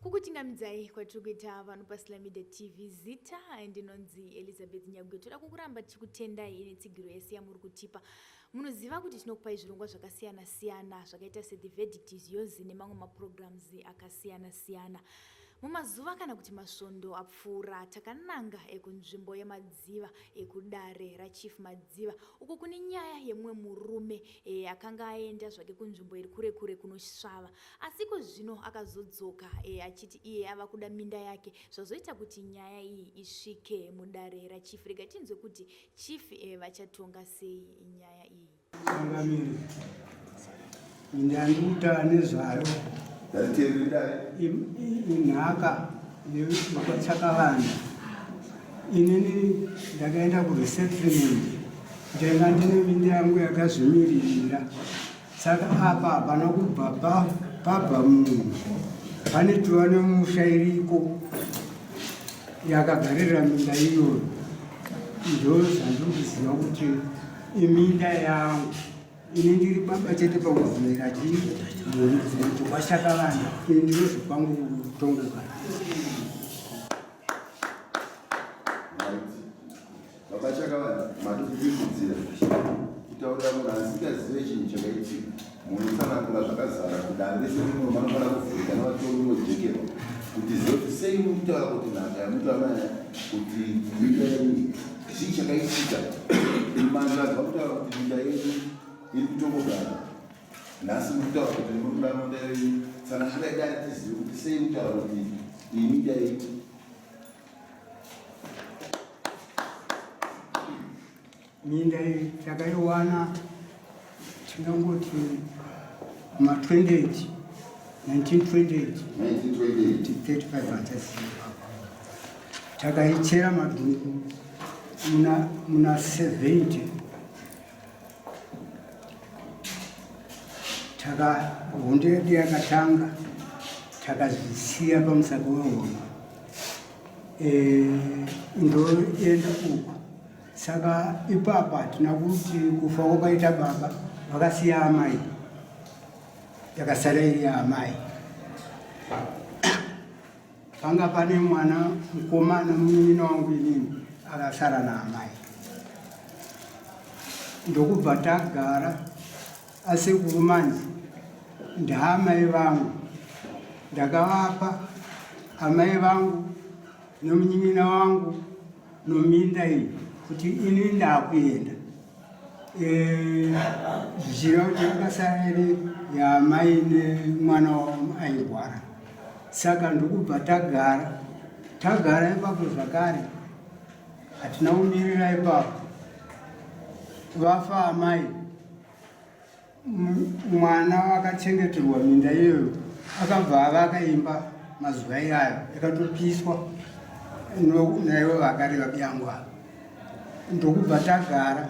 Kukuchingamidzai kwatiri kuita vanhu paSlamida TV zita ndinonzi Elizabeth Nyagwe. Toda kukuramba tichikutendai netsigiro yese yamuri kutipa. Munoziva kuti tinokupai zvirongwa zvakasiyana siyana zvakaita seThe Verdict is Yours nemamwe maprograms akasiyana siyana. Mumazuva kana kuti masvondo apfuura takananga ekunzvimbo yeMadziva ekudare raChief Madziva uko kune nyaya yemumwe murume e, akanga aenda zvake kunzvimbo iri kure kure kunosvava Asi iko zvino akazodzoka e, achiti iye ava kuda minda yake zvazoita kuti nyaya iyi isvike mudare rachief. Rega tinzwe kuti chief e, vachatonga sei nyaya iyi. Changamire, minda yandikutaura nezvayo inhaka yekwaChakavanda. Inini ndakaenda kuresettlement ndainga ndine minda yangu yakazvimiririra. Saka apa hapana kubva pabva munhu, pane tova nemusha iriko yakagarira minda iyoyo. Ndo zvandiri kuziva kuti iminda yangu ini ndiri baba chete pakuvhumira chii mhuri kuti kwashakavanda ini ndinozokwangu kutongoka. Baba Chakavanda matikukurudzira kutaurira munhu asingazive chinhu chakaitika munotsanangura zvakazara kudare rese rino vanofanira kuvhurika nevatongi vojekerwa kuti zive kuti sei muri kutaura kuti nhaka yamutaura nayo kuti minda yenyu chii chakaitika manzvanzi vakutaura kuti minda yedu iri kutongogara nhasi muri kutaura kuti muri kuda minda yenyu tsanangurai dare tizive kuti sei mutaura kuti iyi minda yedu. Minda iyi takaiwana tinongoti ma 28 1928 35 hatiziva takaichera madhungu muna, muna 70 taka hondo yedu yakatanga takazvisiya pamusaka wehondo Eh, ndoenda uku saka ipapa hatina kuti kufa kwakaita baba vakasiya amai yakasara iri yaamai panga pane mwana mukomana munin'ina wangu inini akasara naamai ndokubva tagara Asekuru manje ndaamai vangu ndakavapa amai vangu nomunyin'ina wangu nominda iyi kuti ini ndakuenda eh, zvichireva kuti yakasara iri yaamai nemwana wavo airwara saka ndokubva tagara tagara ipapo zvakare hatina kumirira ipapo vafa amai Mwana akachengeterwa minda iyoyo akabva avaka imba mazuva iyayo yakatopiswa naivo vakareva biyangu ava ndokubva tagara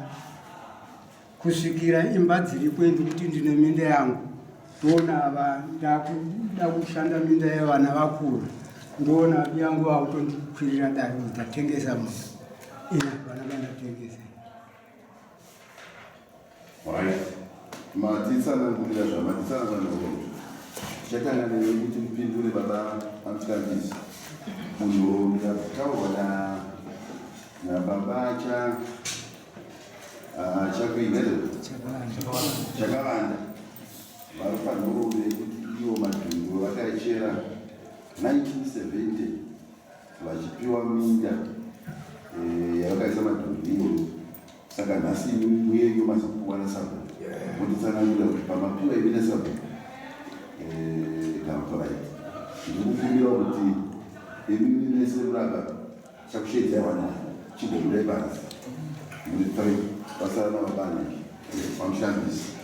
kusvikira imba dziripo ndikuti ndine minda yangu ndoona ava ndakuda kushanda minda yevana vakura ndoona biyangu vakutondikwirira dare kuti ndatengesa munhu ina vana vandatengesa. Right. Matitsanangurira zvamatitsanangura nhoroondo. Tichatanga newe kuti mupindure baba Amutambisi munhoroondo yataurwa na nababa cha ah, chakuinga chakavanda vari panhoroondo yekuti ivo madhunguro vakaichera 1970 vachipiwa minda eh, yavakaisa madhumbi iyoyo saka nhasi imi muyenyu mazopuwa nasabhuku motitsanangurira kuti pamapiwa imi nasabhuku eh, kamtorait ndikukumbira kuti imi mese muraba chakushedzai wana chimbobudai panze muri three vasara navabani vamushandisi.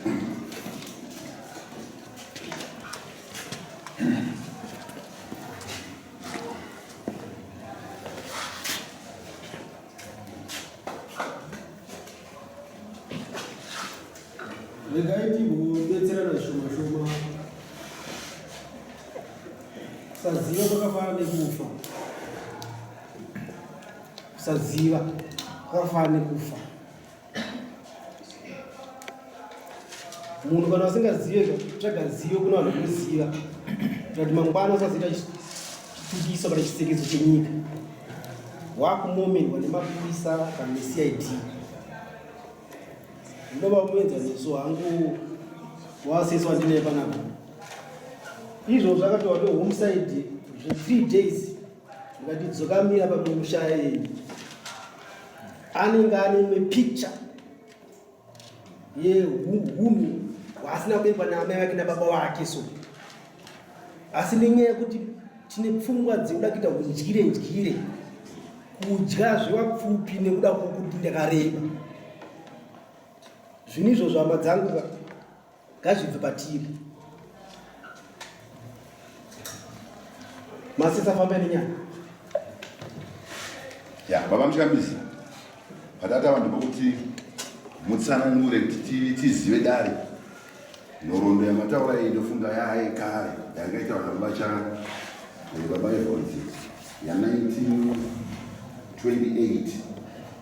Regai timbobetserana zvishoma shoma. Kusaziva kwakafanana nekufa. Kusaziva kwakafanana nekufa. Munhu kana usingazive tsvaga zivo kuna vanhu vanoziva kuitira kuti mangwana usazoita chitukiso kana chisekedzo chenyika wakumomerwa nemapurisa kana necid ndova muenzaniso hangu wasesi wandinaye panapa izvo zvakatova tohomeside zve3 days ndikati dzokamira pamusha yenyu anenge ane imwe picture yehunhu hwaasina kuberekwa naamai vake nababa vake so asi nenyaya yekuti tine pfungwa dzekuda kuita undyire ndyire kudya zvevapfupi nekuda kwokuti ndakareba zvinhu izvozvo hama dzangu ngazvibve patiri masesa famba nenyaya ya baba muchikambisi patatava ndipo kuti mutsanangure kuti tizive dare nhoroondo yamataura iyi ndofunga yaye kare yakaita vanhu vacha eh, baba evonzi ya 1928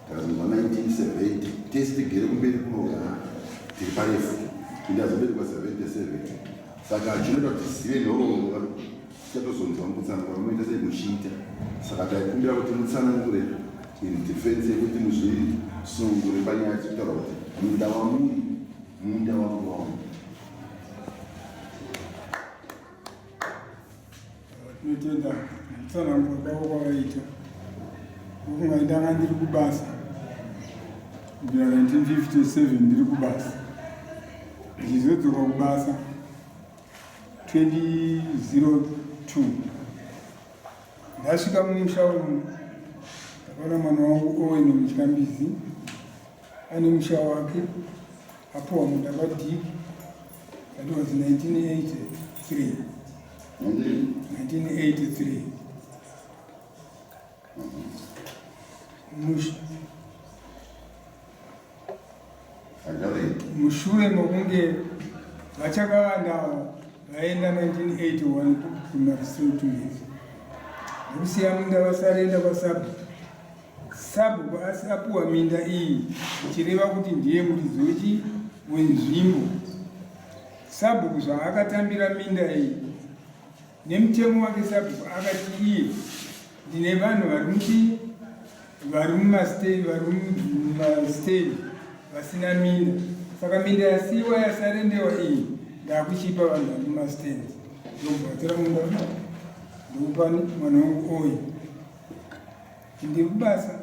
Takazonzwa 1970 tese tigere kumberi kunoga tiri parefu indazoberekwa 77 saka chinoita kuti tizive nhoroondo tichatozonzwa mukutsanangura munoita sei muchiita saka taikumbira kuti mutsanangure in defense yekuti muzvisunungure panyaya dzekutaura kuti munda wamuri munda wangu wangu Tinotenda nekutsanangura kwavo kwavaita. Ndofunga ndanga ndiri kubasa kubvira 1957 ndiri kubasa ndichizodzoka kubasa 2002 ndasvika mumusha umu ndakaona mwana wangu Owen Mutyambizi ane musha wake apuwa munda kwaDick that was 1983 1983 mushure mokunge vachakawanda vaenda 1981 kumaresettlement nekusiya munda vasarenda kwasabhuku Sabhuku asi apuwa minda iyi zvichireva kuti ndiye muridzi wechi wenzvimbo. Sabhuku zvaakatambira minda iyi nemutemo wake sabhuku akati iye ndine vanhu vari muchi vari mumastendi vari mumastendi vasina minda saka minda yasiiwa yasarendewa iyi ndakuchipa vanhu vari mumastendi ndobva vatora munda ndokupa mwana wangu oyi Ndiri kubasa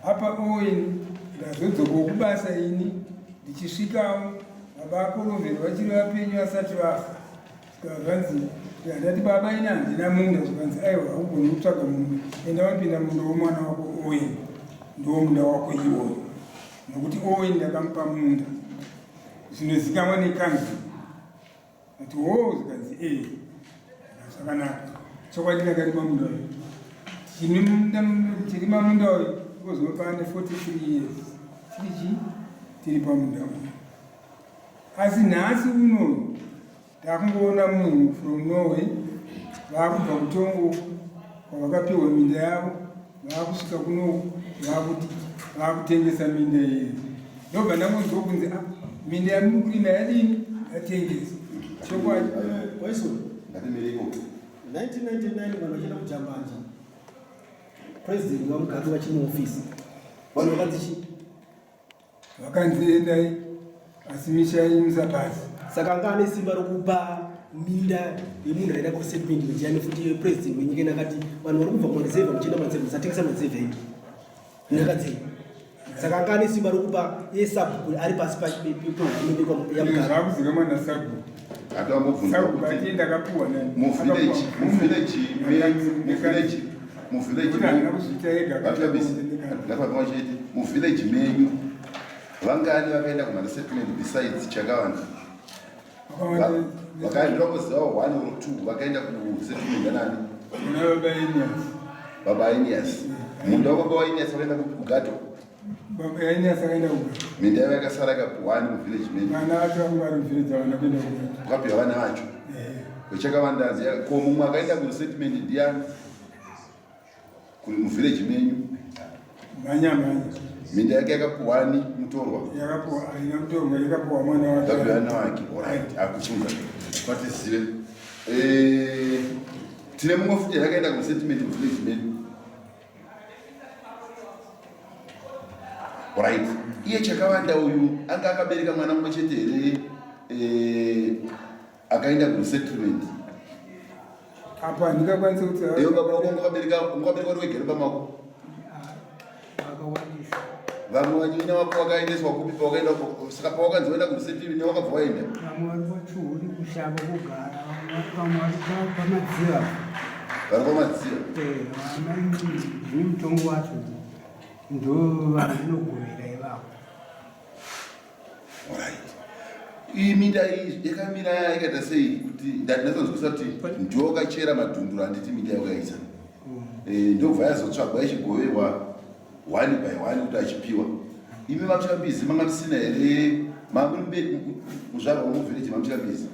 apa Owen ndazodzokawo kubasa ini ndichisvikawo baba akorovhero vachiri vapenyu vasati vafa saka zvanzi ndati baba ini handina munda zvikanzi aiwa haugoni kutsvaga munda enda wapinda munda womwana wako Owen ndiwo munda wako iwoyo nokuti Owen ndakamupa munda zvinozikamwa nekanzuru Ati hoo zvikanzi ee zvakanaka chokwadi ndakarima munda uyu tichirima munda uyu kozova pane 43 years tiri chii tiri pamunda uyu asi nhasi unoyu takungoona munhu from norway vaakubva kutongo kwavakapiwa minda yavo vakusvika kuno vakuti vakutengesa minda iyi ndobva ndangonzwa kunzi ah, minda yamuri kurima yadini yatengeswa chokwadi waiso 1999 vanhu vachienda kujambanja president vamugabe vachiri muofisi vanhu vakanzi chii Vakanzi endai asi misha yenyu musapasi. Saka anga ane simba rokupa minda yemunhu aida kusettlement ndiani futi president wenyika ino akati vanhu vari kubva kumareserve muchienda mareserve musatengesa mareserve edu nhaka dzenyu saka anga ane simba rokupa yesabhuku ari pasi pehurumende yamugabe Zvakuzikamwa nasabhuku. Atambobvunza Sabhuku kuti ati ndakapuwa nani? muvillage muvillage menyu muvillage muvillage Haana kuzviita ega ngapamwe chete muvillage menyu vangani vakaenda kumaresettlement besides chakawanda vakaenda kuziva one or two vakaenda kusettlement anani baba Enias munda wababa waEnias vakaenda kugato. Yainesi akaenda kugweta. Minda yavo yakasara ikapuhwa ani muvillage menyu? Vana vacho vanga vari muvillage havana kuenda kugweta. Kwakapiwa vana vacho. Kwechakavandanzi ko mumwe akaenda kuresettlement ndiani? Kuri muvillage menyu? Mhanya mhanya. Minda yake yakapuhwa ani mutorwa? Yakapuhwa haina mutorwa yakapuhwa mwana wake. Yakapuhwa mwana wake. Alright, akuchinza. Kwatizive. Eh, tine mumwe futi yakaenda kuresettlement muvillage menyu. Right. Iye chakawanda uyu anga akabereka mwana mumwe chete here eh, akaenda kuresettlement? Apa ndingakwanisa kuti Iwe baba wako wakabereka wakabereka uri wega here pamako? Vakawandisa. Vamwe vanyina wako wakaendeswa kupi pawakaenda saka pawakanzi waenda kuresettlement wakabva waenda? Vamwe vari kwachuhuri kushava kugara, vamwe vari pamadziva. Vari pamadziva. Eh, vana zvine mutongo wacho ndo vandinogovera ivavo. Alright. Iyi minda iyi yakamira yakaita sei kuti ndandinyatsonzwisa kuti ndiwo wakachera madhunduru handiti minda yawakaita. Eh, ndobva yazotsvagwa ichigoverwa one by one kuti achipiwa. Imi mamuchabizi manga musina here mamuri muzvarwa wemuvillage mamuchabizi?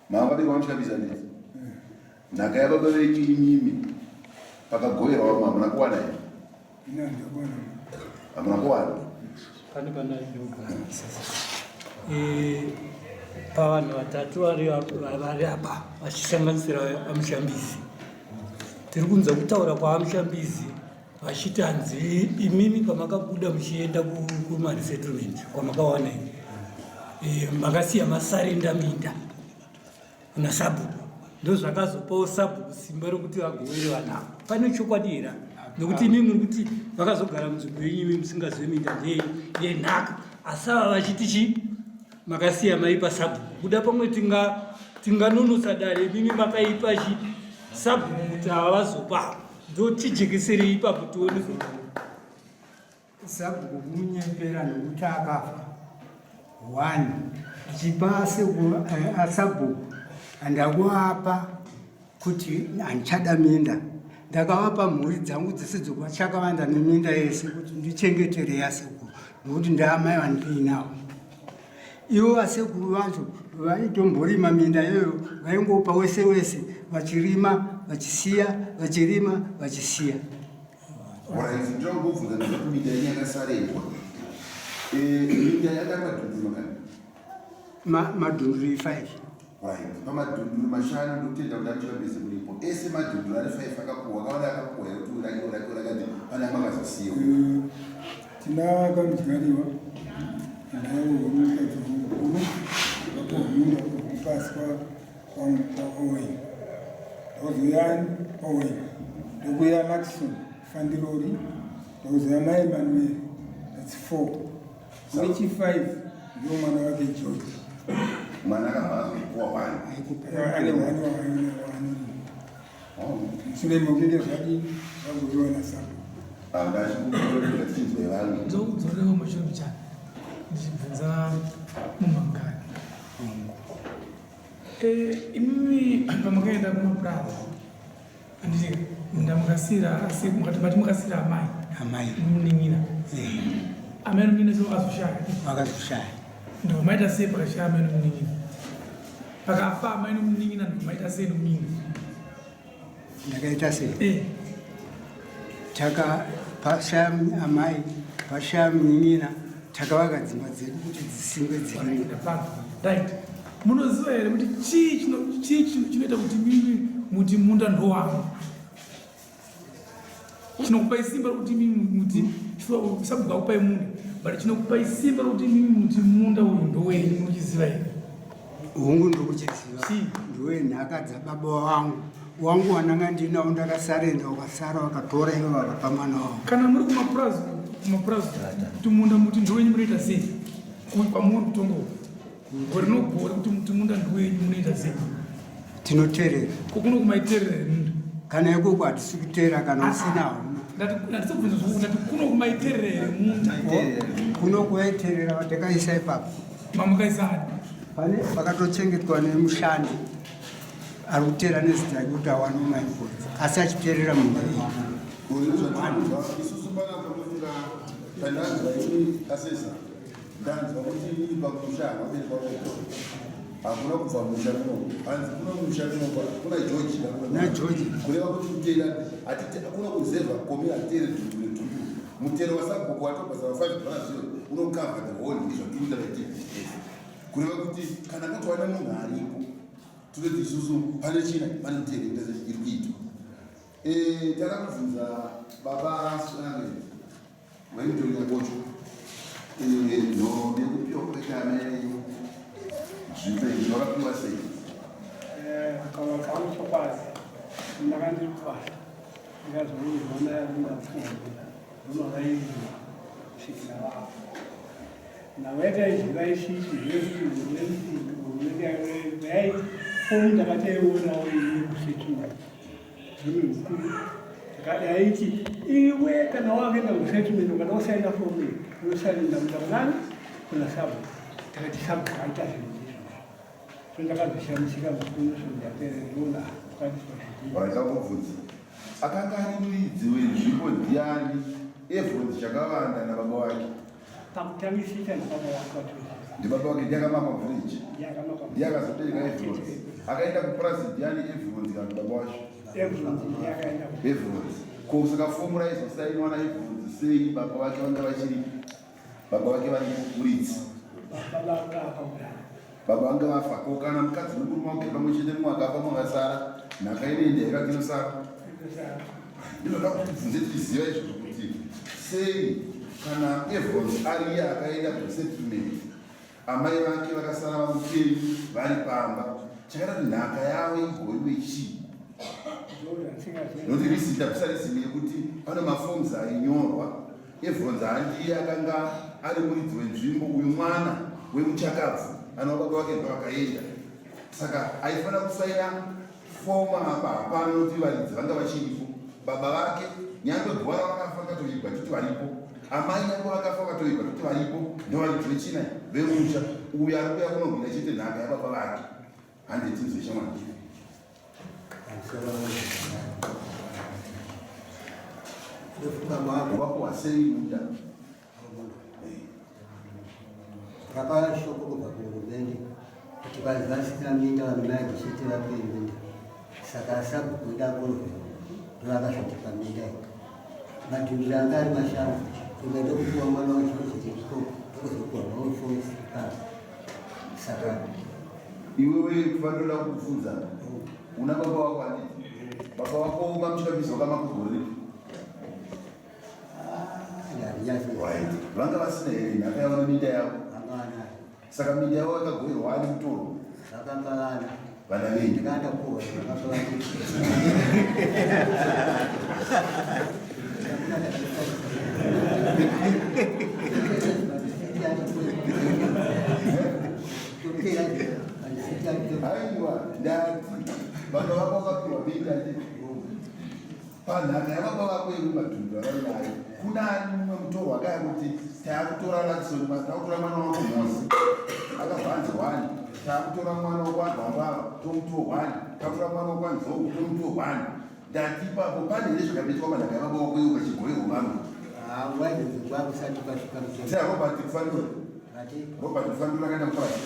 Mama vamuchabizi handiti? Nhaka yababa venyu imimi pakagoverwa vamwe hamuna kuwana here? Ina ndakuwana. Hamuna kuwana? Pane pandaidoga pavanhu vatatu vari vari apa vachisanganisira amushambizi tiri kunzwa kutaura kwaamushambizi vachiti hanzi imimi pamakabuda muchienda kumaresettlement kwamakawana iyi makasiya masarenda minda kuna sabhuku ndozvakazopawo sabhuku simba rokuti vagovere vanhu ava. Pane chokwadi here nokuti imi muri kuti vakazogara munzvimbo yenyu imi musingazive minda ndeyenyu yenhaka asi ava vachiti chi makasiya maipa sabhuku kuda pamwe tinganonotsa dare imimi makaipa chi sabhuku kuti ava vazopa ndotijekeserei ipapo tione kuti Sabhuku kumunyepera nokuti akafa one ndichipa asabhuku handakuapa kuti handichada minda ndakavapa mhuri dzangu dzese dzokwachakavanda neminda yese kuti ndichengetere yasekuru nokuti ndaamai vandiinawo ivo vasekuru vacho vaitomborima minda iyoyo vaingopa wese wese vachirima vachisiya vachirima vachisiya Alright, ndinoda kukubvunza ndezvekuti minda yenyu yakasarendwa. Eh, minda yakamadhunduru makani? Madhunduru 5. Right. Pamadhunduru mashanu ndokutenda kuti amuchava busy muripo. Ese madhunduru ari 5 akapuwa, akawanda akapuwa here kuti rake rake rakati pane amwe akazosiyiwa. Tina kamudyariwa naye mukadzi mukuru vapuwa munda pasi kwaOwen. Ndozouya Owen, ndokuya Maxon Fandirori, ndozouya mai Manuel, that's 4. Wechi 5 ndiwo mwana wake George. Mwana akabva azopuwa one. Ane one waanonima. Mushure mekunge zvadii zvagoviwa naSambo. Ndachikukutora vamwe. Ndokudzorewo mushure muchana ndichibvunza mumangani. Eh, imimi pamakaenda kumapurazi handiti munda mukasira asi mukati mati mukasira amai amai munin'ina amai nomunin'ina so vakazoshaya vakazoshaya ndobva maita sei pakashaya amai nomunin'ina pakafa amai nomunin'ina ndobva maita sei nomunin'ina Ndakaita sei? Eh. Taka pashaya amai, pashaya munin'ina, takavaka dzimba dzedu kuti dzisimbe dzirimo. Right. Munoziva here kuti chii chii chinoita kuti mimi muti munda ndowangu? Chinokupai simba rokuti mimi muti sabhuku akupai munda, but chinokupai simba rokuti mimi muti munda uyu ndowenyu munochiziva here? Hongu ndokuchiziva. Ndowenhaka dzababa wangu. Wangu wananga ndinawo ndakasarenda wakasara wakatora ivo vakapa mwana wavo. Kana muri kumapurazi kumapurazi kuti munda muti ndowenyu munoita sei? Kwamuri kutonga uku. Gore nogore kuti muti munda ndowenyu munoita sei? Tinoterera. Ko kuno kumaiterera here munda? Kana ikoko hatisi kutera kana usina hauna. Ndati kubvunza zvokuti ndati kuno kumaiterera here munda? Kuno kuvaiterera vatakaisa ipapo. Mamukaisa ani? Pane pakatochengetwa nemushandi ari kutera nezita rake kuti awane mainputs asi achiterera munhu Isusu panapa tofunga Pandanzwa ini asesa ndanzwa kuti inini pamusha hamaperi pakopa hakuna kubva musha kuno hanzi kuno musha kuno kuna George na George kureva kuti kutera hatite hakuna kuzeva komi hatere dhundu nedhundu mutero wasabhuku watobhazara 5 dollars unokava the whole ndizvo tikuita vaitv kureva kuti kana kutova nemunhu aripo tinoti isusu pane china pane mutero iri kuitwa Eh, takakubvunza baba Swange vaitonya kocho eh, nhoroondo yekupiwa kwakaita amai venyu zvipo izvi vakapiwa sei? Eh, kava kangu chokwadi ndakandipwasa ndikazounzwa mai angu ndapfuura ndonavairima kusvikira vafa ndavaita izvi vaisiti zvekuti hurumende yaifomu ndakatoionawo ini kusettlement zvemukuru yaiti iwe kana wakuenda kusettlement ukada kusaina fomu iyi unosainda kuenda kunani kuna sabhuku takati sabhuku aita zvinhu izvozvo so ndakazoshamisika mukuru zvondapererona kwakaiswa zvidii Vaida kubvunza akanga ari muridzi wenzvimbo ndiani Evans Chakavanda nababa wake Pakutangisita ndibaba wake watoziva. Ndibaba wake ndiye akamama village. Ndiye akamaka. Ndiye akazobereka Evans akaenda kupurazi ndiani Evans kana kuti baba wacho? Evans ndiye akaenda. Evans ko saka fomu raizosainwa naEvans sei baba vake vanga vachiri baba vake vari muridzi? Baba vanga vakauraya. Baba vanga vafa ko kana mukadzi nemurume wake pamwe chete mumwe akafa mumwe akasara nhaka inoenda here kana inosara? Ndinoda kuti tibvunze tichiziva izvozvo kuti sei kana Evans ari iye akaenda kusettlement amai vake vakasara vamupenyu vari pamba chakaita kuti nhaka yavo igoiwe chii? Nokuti risiti tabvisa risimi yekuti pane mafoms ainyorwa Evans handiye akanga ari muridzi wenzvimbo uyu mwana wemuchakabvu anova baba vake ndovakaenda saka aifanira kusaina fomu apa hapana nokuti varidzi vanga vachiripo baba vake nyange guva ravakafa vakatoigwa toti varipo amai nyange vakafa vakatoigwa toti varipo ndovaridzi vechina vemusha uyu ari kuya kunogwina chete nhaka yababa vake hande tinzwe shamwari. Wapuwa sei munda? Rakashoko kubva kuhurumende kuti vanhu vasina minda vanomaadhishete vapiwe minda saka sabhuku wedu akorobhera ndovakazvotipa minda iyi madhundiro anga ari mashanu rimwe ndokupiwa mwana wachirochecheiko ndokuzopiwa maofoipa saka Iwewe kufanira kukubvunza una baba wako handiti baba wako vamuchikabizwa kamakugore ripi? Right vanga vasina here nhaka yavo neminda yavo? Saka minda yavo yakagoverwa ani mutoro? Vakapa vana. Vana venyu? Ndikaenda kuwa vakapa vana. Aiwa ndati baba vako vakapiwa minda handiti panhaka yababa vako yemumadhunduru avainayo kuna ani mumwe mutoro akaya kuti taakutora Lakson takutora mwana wako Mhozi akabva anzi one taakutora mwana wekwaGwambava tomuto one takutora mwana wekwaNzou tomuto one ndati ipapo pane here zvakabetwa panhaka yababa vako iwe pachigoverwa vamwe? Kusati kwasvika mutemo. Tia Robert Kufandura. Robert Kufandura akaenda kupurazi.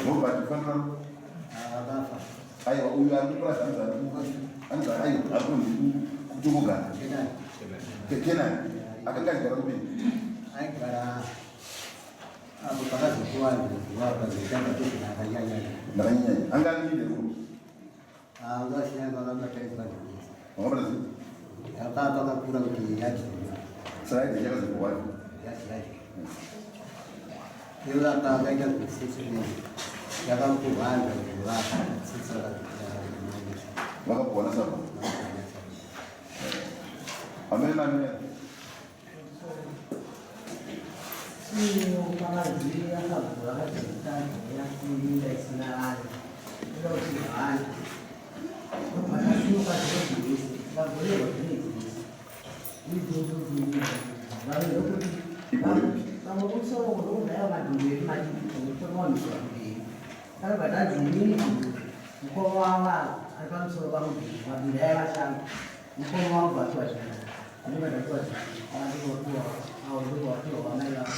Robert Kufandura. Akafa. Aiwa uyu ari kupurazi anzi ari anzi aiwa ari kunzi kutongogara. Kenani. Akanga achigara kupi? Aigara apo pakazopuwa wapazotanga kuti akanyanya. Ndakanyanya. Anga ari mide kuru. Anga asina vakabata ipadhuze. Vakabata sei? Apa pakakura kuti yati. Saka yaiti chakazopuwa. Yati yati. Ivo apa akaita kusettlement yakapuhwanda kuvaka tsitsi Vakapuwa nasabhuku. Amen amen. Iyo pakaziva akabvura akati isina vanhu inoda kuti vanhu ndobva zvinobvisa vagonerwa zvinobvisa idzodzo vamwe kumusoro ndokubva madhumbu emadiki tonowaniswa mberi kanobva tanzi inini mukoma wava ari pamusoro pamubhiri mabhiri aiva shanu mukoma wangu atiwa zvina ndobva ndatiwa zvina andinopiwa Avo ndovapiwa kwamai vavo.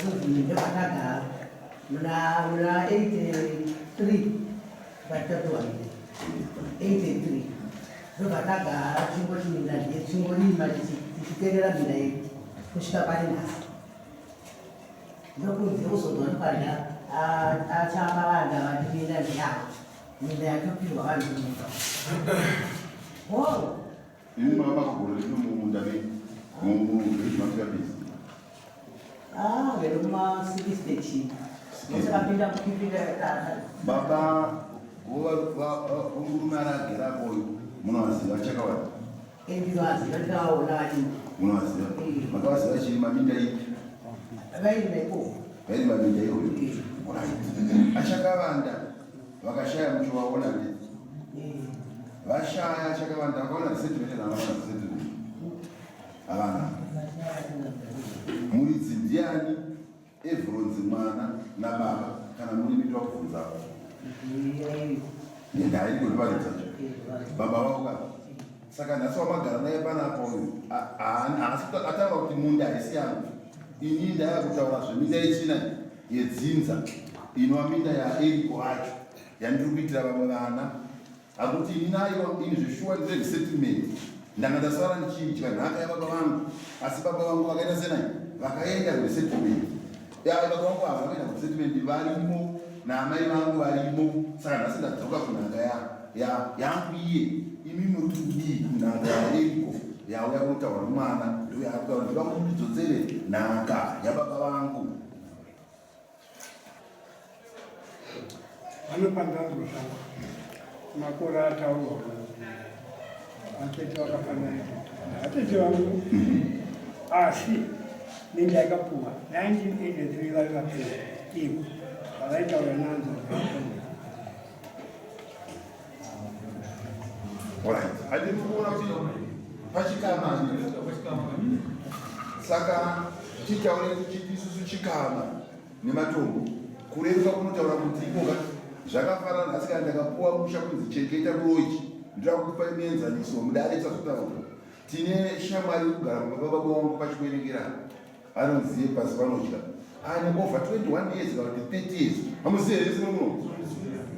Vakunzi ndopatagara muna muna 83 patitapiwa minda 83 ndobva tagara tichingoti minda ndiye tichingorima tichiterera minda yedu kusvika pari nhasi. Ndokunzi uzonzwa ndipanda achakawanda vati minda ndeyavo minda yatopirwa vanhu munyika. Oh. Imi makabaka gore rino mumunda me muvillage mamusingapinzi? Ah, vero kuma 60 chii. Musakapinda kupinda tata. Baba vomurume ari agere apo uyu munovaziva chakawanda? Eh, ndinovaziva ndikavaona vachii. Munovaziva? Makavaziva vachirima minda ipi? Vairima ikoko. Vairima minda iyoyo? Right. Achakavanda vakashaya muchivaona nditi vashaya chakavanda vakaona resettlement havana resettlement havana muridzi ndiani evronzi mwana nababa kana muri mito wakubvunzapo ndaikuvaridza baba vako ka saka nhasi wamagara naye panapa uyu haasi ataura kuti munda haisi yangu ini ndava kutaura zveminda yechina yedzinza inova minda yaeriko acho yandiri kuitira vamwe vana akuti ini nayo ini zveshuwa ndine resettlement ndanga ndasara ndichidya nhaka yababa vangu asi baba vangu vakaita senai vakaenda kuresettlement ya baba vangu ava vakaenda kuresettlement varimo naamai vangu varimo saka nhasi ndadzoka kunhaka yangu iye imi muri kuti kudii kunhaka yaeriko yauya kunotaura nomwana ndoyaakutaura ndoda kuti ndidzodzere nhaka yababa vangu Vanopandanzwa zvangu makore ataurwa atete vakafanana atete vangu asi minda yakapuwa 1983 vari vapenyu ivo vavaitaura nanzo Alright. Handiri kuona kuti pachikama saka titaure tichiti isusu chikama nematombo kureruka kunotaura kuti ikoka zvakafanana nhasi kana ndakapuwa musha kunzi chengeta kuroji ndoda kukupa mienzaniso mudare tisazotaura tine shamwari kugara kumba baba wangu pachikwerekera anonziye pasi panodya ane over 21 years kana kuti 30 years hamuzive here sino muno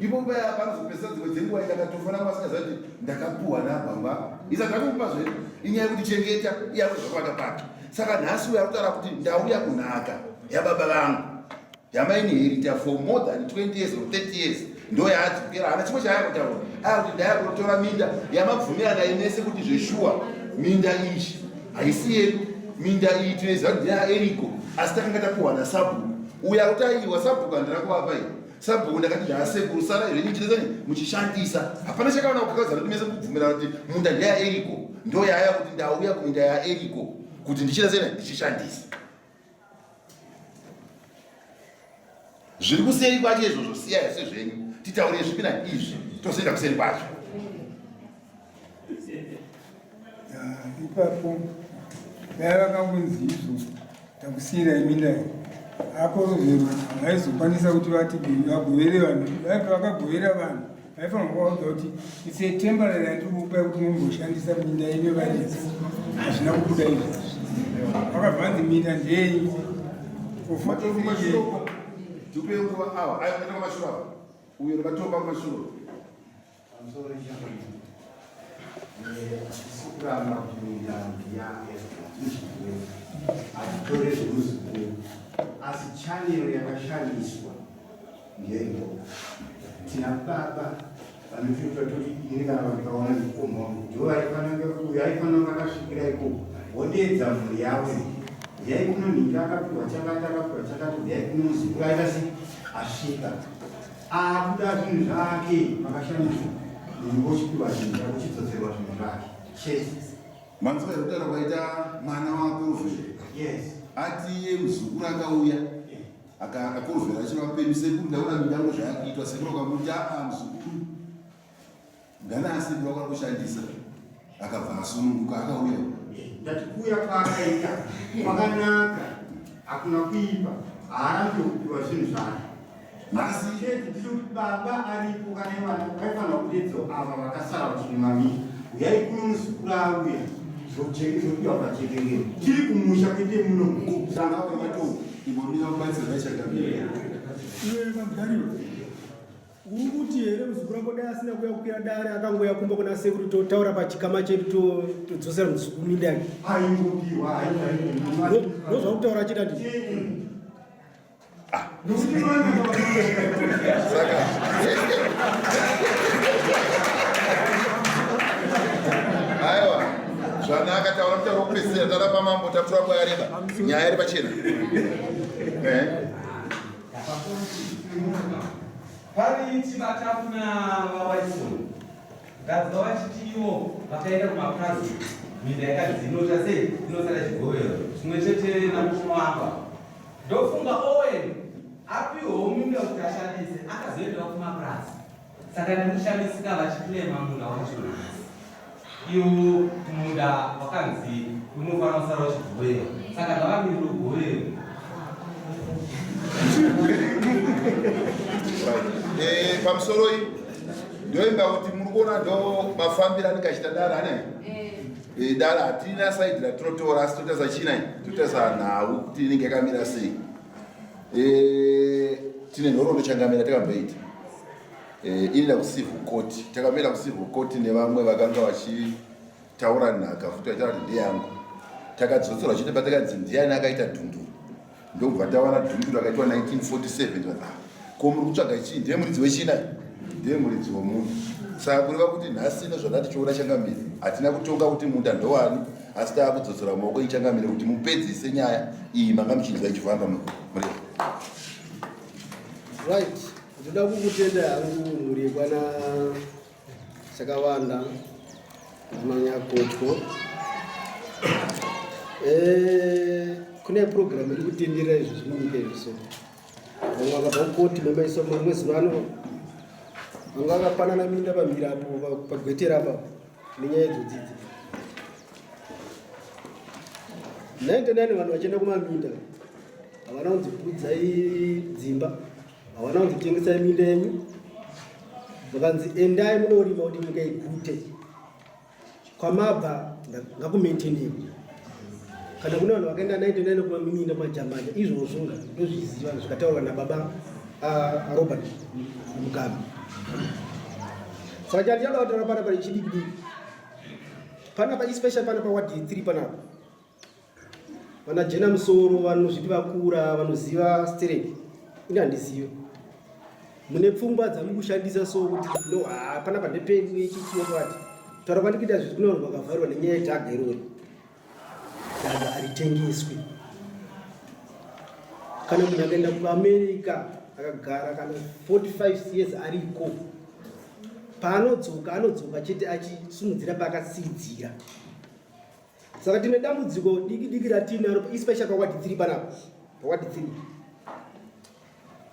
ipo paya panozopedzisa dzimwe dzenguva ndakatofana kwasingaziva kuti ndakapuwa nababa isati ndakupa zve inyaya yekuti chengeta iye anozvakuvaka pake saka nhasi uyo arikutaura kuti ndauya kunhaka yababa vangu yamainherita for more than 20 years or 30 years ndo yaadzokera hana chimwe chaaya kutaura aya kuti ndaya kunotora minda yamabvumirana inese kuti zveshuwa minda iyi haisi yedu minda iyi tinoiziva kuti ndeyaeriko asi takanga tapuhwa nasabhuku uyo akuti aiwa sabhuku handina kuvapa iyi sabhuku ndakati zvaasekuru sara zvenyu chinesani muchishandisa hapana chakaona kukakadzana kuti mese mukubvumirana kuti munda ndeyaeriko ndo yaaya kuti ndauya kuminda yaeriko kuti ndichinesani ndichishandisa Zviri kuseri kwacho izvozvo siyai sezvenyu titaure zvipi na izvi tozoenda kuseri kwacho. Ipapo dai vakangonzi izvo takusiyirai minda iyi akorovero vaizokwanisa kuti vati vagovere vanhu dai vakagovera vanhu vaifanirwa kuvaudza kuti it's a temporary yandiri kukupai kuti mumboshandisa minda ine varidzi hazvina kubuda izvi vakabva vanzi minda ndeyenyu Tipe nguva awa ayo kuenda kumashure awa uyo ndakatomba kumashure Pamusoro chakati hatisi kuramba kuti minda ndiyaezvizvizwe hatitore zvemuzukuru asi chanel yakashandiswa Ndiyo Tina baba vanotoita toti ini kana vandikaona mukoma wangu ndivo vaifanira uyo aifanira kunge akasvikira ikoko vodeedza mhuri yavo huyai kuno nhingi akapiwa chakati akapiwa chakati huyai kuno muzukuru aita se asvika akuda zvinhu zvake makashandisa munhu vochipiwa zvinhu zvake uchidzodzerwa zvinhu zvake chete Manzwa here kutaura kwaita mwana waKoruvheri? Yes. Ati iye muzukuru akauya akakoruvheri achiri vapenyu sekuru ndaona minda yangu zvayakuitwa sekuru akamuti aa muzukuru ngana asekuru akwana kushandisa akabva asununguka akauya ndati kuuya kwaakaita kwakanaka hakuna kuipa haarambi kupiwa zvinhu zvake Nhasi chete ndichoti baba aripo kana vana vaifanira kudedzo ava vakasara vachirima mii uyai kuno muzukuru auya Zvopiwa pajekerere tiri kumusha kuite muno Imbomira kubatsira chakamira. Iwe Magariwa, uri kuti here muzukuru wako dai asina kuuya kukwira dare akangouya kumba kuna sekuru totaura pachikama chedu todzosera muzukuru minda yake. Aingopiwa. Ndozvakutaura achita ndi. Saka aiwa zvanaka taura mutauro wekupedzisira tarapa mambo tatura nguva yareba nyaya iri pachena. Eh. Pari chibata kuna vaWaison ndanzwa vachiti ivo vakaenda kumapurazi minda yakanzi inoita sei inosara chigovero zvimwe chete namukoma wangu apa ndofunga Owen apiwawo minda kuti ashandise akazoendawo kumapurazi saka ndikushamisika vachiclaima munda wacho nhasi iwo munda wakanzi unofanira kusara uchigoverwa saka ngavamirire kugoverwa. Eh, pamusoroi ndoimba kuti muri kuona ndo mafambiro anenge achiita dare ane eh, dare hatina saidi ratinotora asi totarisa china totarisa nhau kuti inenge yakamira sei. Eh, tine nhoroondo changamira takamboita eh, inoenda kucivil court takamira kucivil court nevamwe vakanga vachitaura nhaka futi vachitaura kuti ndeyangu takadzoserwa chete patakanzi ndiani akaita dhunduru ndokubva tawana dhunduru akaitwa 1947 ah, ko muri kutsvaga chii ndiye muridzi wechina ndiye muridzi womunhu saka kureva kuti nhasi ino zvana tichiona changamire hatina kutonga kuti munda ndowani asi tava kudzodzera maoko ichangamire kuti mupedzise nyaya iyi manga muchinzwa ichifamba mureva. Right, ndoda kukutenda hangu mhuri yekwana Chakawanda ananyakotyo. Eh, kune program iri kutenderera izvi zvimunyika izvi so vamwe vakabva kukoti mamaisa mamwe zuva ano vanga vakapanana minda pamhiri apo pagwetera apa nenyaya idzodzidzi 99 vanhu vachienda kumaminda havana kunzi pudzai dzimba havana kunzi tengesai minda yenyu vakanzi endai munorima kuti nyika igute kwamabva ngakumaintainiwe kana kune vanhu vakaenda 99 kumaminda kumajambanja izvozvo ndozviziva zvikataurwa nababa Robert Mugabe saka chandichada kutaura panapa chidiki diki panapa especially panapa ward 3 panapa vana jena musoro vanozviti vakura vanoziva stereki ini handizive mune pfungwa dzamukushandisa so kuti no hapana pandepedu ichichiwati taura kwandikuita zvi kune vanhu vakavharirwa nenyaya yedhaga irori dhaga haritengeswi kana munhu akaenda kuamerica akagara kana 45 years ariko paanodzoka anodzoka chete achisumudzira paakasiidzira saka tine dambudziko diki diki ratiinaro especially pawadi 3 panapa pawadi 3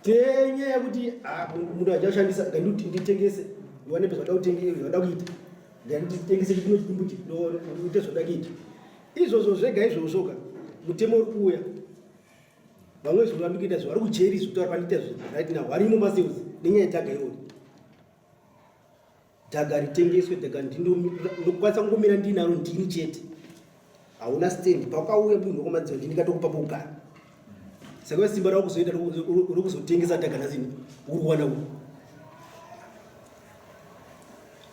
tine nyaya yekuti ah, munhu achashandisa nditengese ndiwane zvada kutengesa kuita nditengese chipimo chidimbu ite zvada kuita izvozvo zvega izvozvo ka mutemo uri kuuya vamwe zviro vandikuita zvo vari kujeri zvekutaura pandiita zvo right now varimo masales nenyaya yedhaga irori Dhaga ritengeswe dhaga ndinokwanisa kungomira ndinaro ndini chete hauna stand pakauya munhu wekwamadziva ndini ndikatokupa pokugara saka we simba rako kuzoita rokuzotengesa dhaga nhasi uri kuwana ku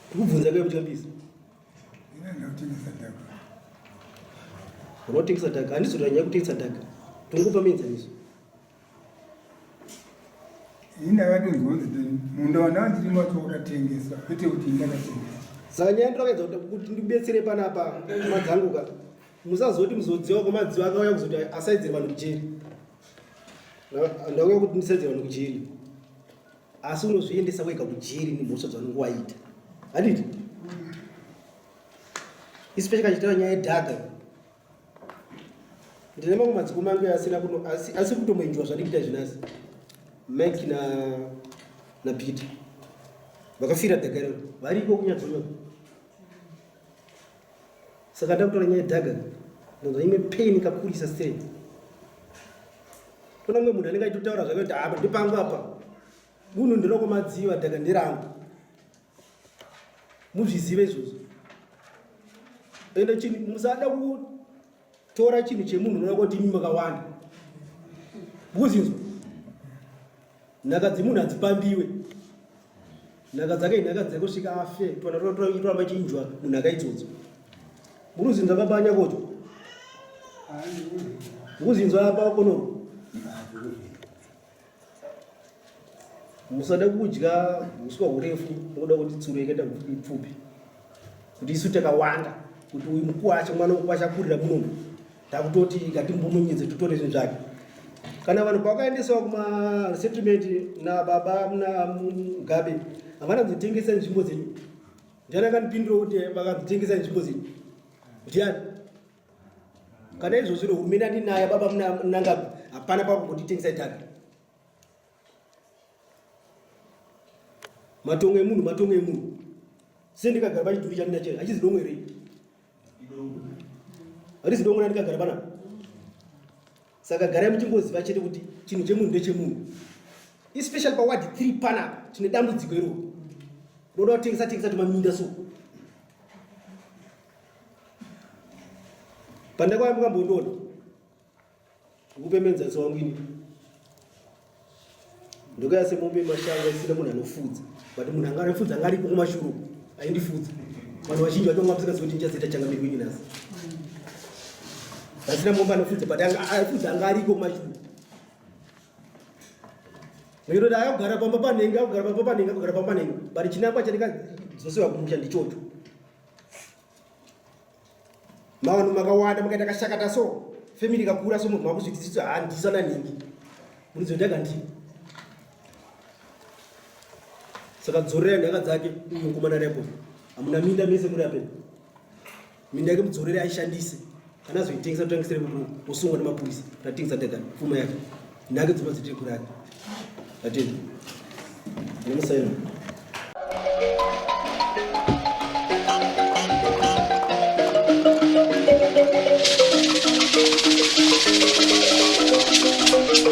ndikubvunza kuya muchambisa unotengesa dhaga handizotaura nyaya yekutengesa dhaga tongopa muenzaniso Ini ndakatonzwa kunzi munda wandanga ndiri wacho wakatengeswa kwete kuti ini ndakatengesa. Saka nyaya ndakaedza kuti ndibetsere panapa hama dzangu ka musazoti muzodziwa kwamadziwa akauya kuzoti asaidzire vanhu kujeri. Ndauya kuti ndisaidzire vanhu kujeri. Asi unozviendesa wega kujeri nemhosva dzaunenge waita. Handiti? Especially kachitaura nyaya yedhaga. Ndine mamwe madzikoma angu asina kuno asi asi kutomoenjoya zvandikuita izvi nhasi. Mike na na Peter. Vakafira dhaga iroro. Variko kunyadzonyo. Saka ndakutora nyaya yedhaga. Ndonzwa imwe pain kakurisa sei. Kuna mumwe munhu anenge achitotaura zvake kuti apa ndipangu apa. Munhu ndiroko madziva dhaga nderangu. Muzvizive izvozvo. Ende chinhu musada kutora chinhu chemunhu unoda kuti imi makawanda. Mukuzinzwa? Nhaka dzemunhu hadzipambiwe. Nhaka dzake inhaka dzake kusvika afe. Twana toramba chinjwa munhaka idzodzo. Mukuzinzwa baba Nyakoto? Mukuzinzwa baba Konoro? Musada kudya uswa hurefu nokuda kuti tsuro yakaita ipfupi. Kuti isu takawanda kuti uyu mukuwasha mwana mukuwasha akurira munomu takutoti ngatimbomunyidze totore zvinhu zvake. Kana vanhu pavakaendesawo kuma resettlement nababa muna Mugabe havana kuzotengesa nzvimbo dzenyu. Ndiani akandipindura kuti vakazotengesa nzvimbo dzenyu? Ndiani? Kana izvozvo iro hurumende andinayo baba Mnangagwa hapana pakumbotitengesa dhaka. Matongo emunhu matongo emunhu. Sendikagara pachidhuri chandinacho hachizi dongo here? Harizi dongo randikagara panapa. Saka garai muchingoziva chete kuti chinhu chemunhu ndechemunhu. Especially pa ward 3 panapa tine dambudziko iroro. Roda kutengesa tengesa tumaminda so. Pandakauya mukambondiona. Ndikupe muenzaniso wangu ini. Ndokaya semombe mashango isina munhu anofudza. But munhu anga anofudza anga ariko kumashure uko aindifudza. Vanhu vazhinji vacho vanga vasingazivi kuti ndichazoita changamire wenyu nhasi. Vasina mombe anofudza but anga aifudza anga ariko kumashure. Ndinoti akugara pamba panenge akugara pamba panenge akugara pamba panenge but chinangwa chandikadzoserwa kumusha ndichocho. Mavanhu makawanda makaita kashakata so family ikakura so munhu makuzviti sisi handisa nanhingi munizondaga ndii saka dzorerai nhaka dzake uyu mukomana repo hamuna minda mese muri ape minda yake mudzorere aishandise kana azoitengesa totangisire kusungwa nemapurisa tatengesa tega pfuma yake nhaka dzoma dzitiri kurake tatenda nemusaina.